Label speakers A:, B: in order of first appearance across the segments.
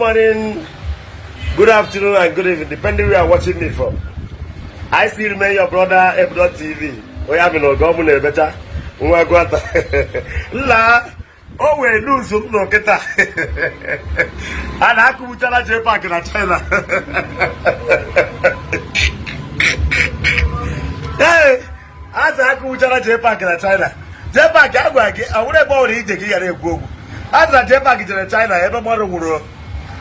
A: Morning, good afternoon, and good evening, depending where you are watching me from. I still remain your brother, Ebudo TV. Onye amị na ọgọ mụ na-ebecha nwa gwata. Nla, o wee news m nọ kịta. A na-akụgbuchara JPAC na China. Ee, a sị akụgbuchara JPAC na China. JPAC agwa gị, ọ bụrụ ebe ọ nwere ije ka ị ghara ekwu okwu. A sị na JPAC jere China ebe mmadụ nwụrụ,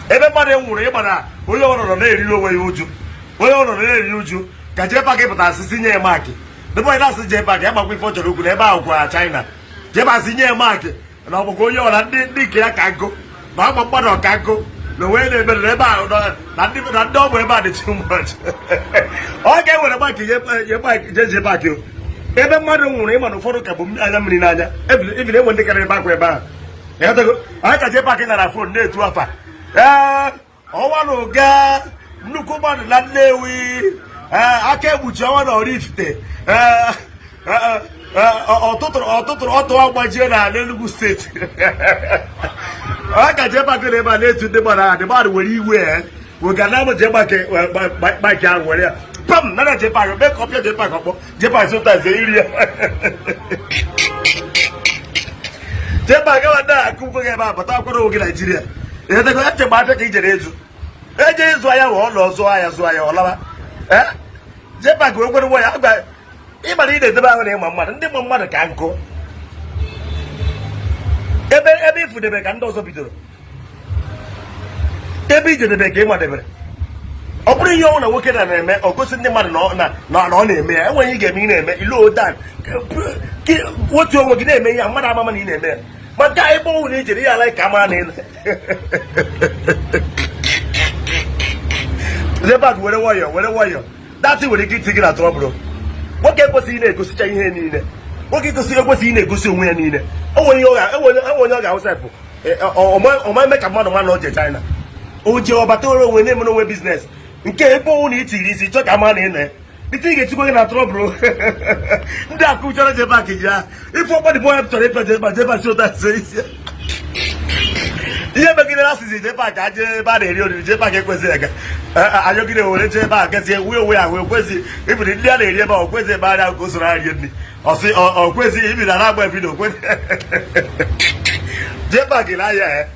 A: ebe mmadụ nwụrụ, ịgba na onye ọ nọrọ na-eriri onwe ya uju, onye ọ nọrọ na-eriri uju ka JPAC pụtara asịsị nye ya mic. Ndị onye na-asị JPAC ya gbakwa ife ọ chọrọ okwu na ebe ahụ kwa China. JPAC sị nye ya mic na ọgbụkwa onye ọra ndị nke ya ka nkụ na ọgba mmadụ ọka nkụ na onwe na-eme na ebe ahụ na ndị ọgwụ ebe a dị too much. Ọ ga-ewere mic nye mic je JPAC o. Ebe mmadụ nwụrụ, ịma na ụfọdụ ka bụ anya mmiri n'anya, even enwe ndị kara ebe akwa ebe ahụ. Ịghọtago? Anyị ka JPAC nara phone na-etu afa, ee, ọnwa na ụga nnukwu mmadụ na Nnewi, ee, aka ekpuchi ọnwa na Oraifite, ee, ọtụtụrụ ọtụtụrụ ọtụ agbajie na Enugu steeti. Ọ ka JPAC na ebe a na-etu ndị mmadụ ahụ, ndị mmadụ were iwe wega na amụ JPAC mic ahụ were ya pam nana JPAC mee ka ọ pịa JPAC ọkpọ. JPAC sometimes iri ya JPAC gawa na akụkọ gị ebe a bata akwara oge Naijiria. Ịghọtago? Eche mgbe afịa ka i jere ịzụ, eje ịzụ ahịa wee ọlọ zụọ ahịa, zụọ ahịa ọlawa. Ee, JPAC wee kwere nwa ya agwa ịmara ị na-edebe ahụ na ịma mmadụ, ndị ma mmadụ ka nkụ. Ebe ebe ifudebe ka ndị ọzọ bidoro, ebe ijedebe ka ị nwadebere. Ọ bụrụ ihe ọnwụ na nwoke na na-eme, ọ gosi ndị mmadụ na ọ na-eme ya. Enweghị ị ga-eme, ị na-eme ilu dan otu onwe gị na-eme ihe mmadụ amama na ị na-eme ya. Ma nke a ebe ọnwụ na ijere ya ala ka amara na ị JPAC were nwayọọ, were nwayọọ. That nwere ike iti gị na trouble. Nwoke ekwesịghị na-egosicha ihe niile. Nwoke ekwesịghị na-egosi onwe ya niile. Enweghị onye ọ ga-ahụ sef ọma eme ka mmadụ nwa na o je China, o je ọbata ore onwe na-emere onwe business nke ebe ọnwụ na itiri isi chọọ ka ama na ị na iti ga-etikwa gị na trouble. Ndị akụ chọrọ JPAC ji ya ife ọkpọ dịbụ onye chọrọ ịpịa JPAC, JPAC si ụta ise isi ihe megidere asịsị JPAC aje ebe a na-eri oriri. JPAC ekwesịghị aga anyọgide were jee ebe a gazie wuo onwe ya ahụ ekwesị ibiri ndị a na-eri ebe a okwesị ebe anya ka o soro arie nri ọsị okwesị ibiri na agba video okwesị JPAC na ahịa ya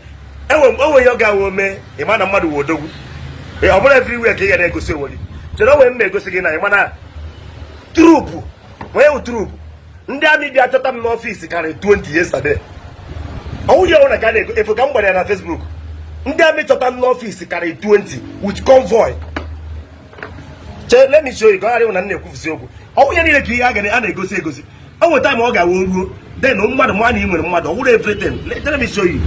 A: enwe ihe ọ ga-awụ ome ịma na mmadụ wụ odogwu. Ọ bụrụ everywhere ka ị ga na-egosi onwe gị. Chere onwe m na-egosi gị na ịma na troop onye wụ troop ndị army bịa chọta m n'ọfịs karịrị 20 yesterday. Ọnwụ ya ọbụla ka a na-ego efu ka m gbara ya na Facebook. Ndị army chọta m n'ọfịs karịrị 20 with convoy. Chee, let me show you ka ọ ghara ịwụ na m na-ekwufusi okwu. Ọnwụ ya niile ka ihe a na-egosi egosi. O nweta time ọ ga-awa ruo then mmadụ ma na ị nwere mmadụ ọ wụrụ everything. Let me show you.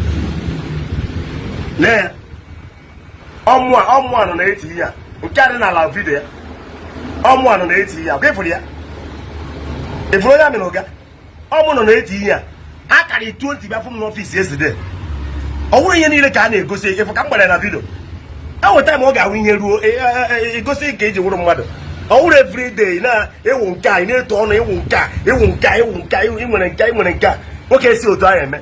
A: Lee ya, ọmụ anọ na-eti ihe a nke a dị n'ala video ya. Ọmụ anọ na-eti ihe a kwa ịfụrụ ya, ịfụrụ onye army na ụga ọmụ nọ na-eti ihe a akara 20 bịa fụ m n'ọfịs yesterday. Ọ bụrụ ihe niile ka a na-egosi ịfụ ka m gbara ya na video. Enweta m ọ ga-ahụ ihe ruo egosi ka eji wụrụ mmadụ. Ọ wụrụ everyday na ịwụ nke a ị na-eto ọnụ ịwụ nke a ịwụ nke a ịwụ nke a ị nwere nke a ị nwere nke a. Nwoke esi otu ahụ eme.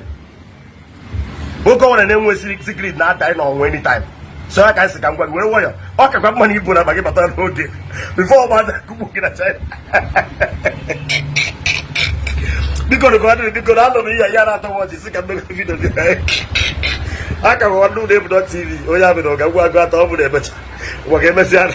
A: Nwoke ọ nwere na-enwe secret na-ada n'ọnwụ anytime. So ya ka anyị sị ka m gwa gị were nwayọ. Ọ kakwa mma na ibu na akpa gị bata n'oge before ọ gbada kugbu gị na China. Biko nụ ka ọ dịrị, biko na anọ m ihe ya na-atọ m ọchị sị ka m mere video dị aka m nwanne ụlọ Ebudo TV onye amị na ọga ngwa agụ atọ ọ bụ na emecha ngwa ka emesịa.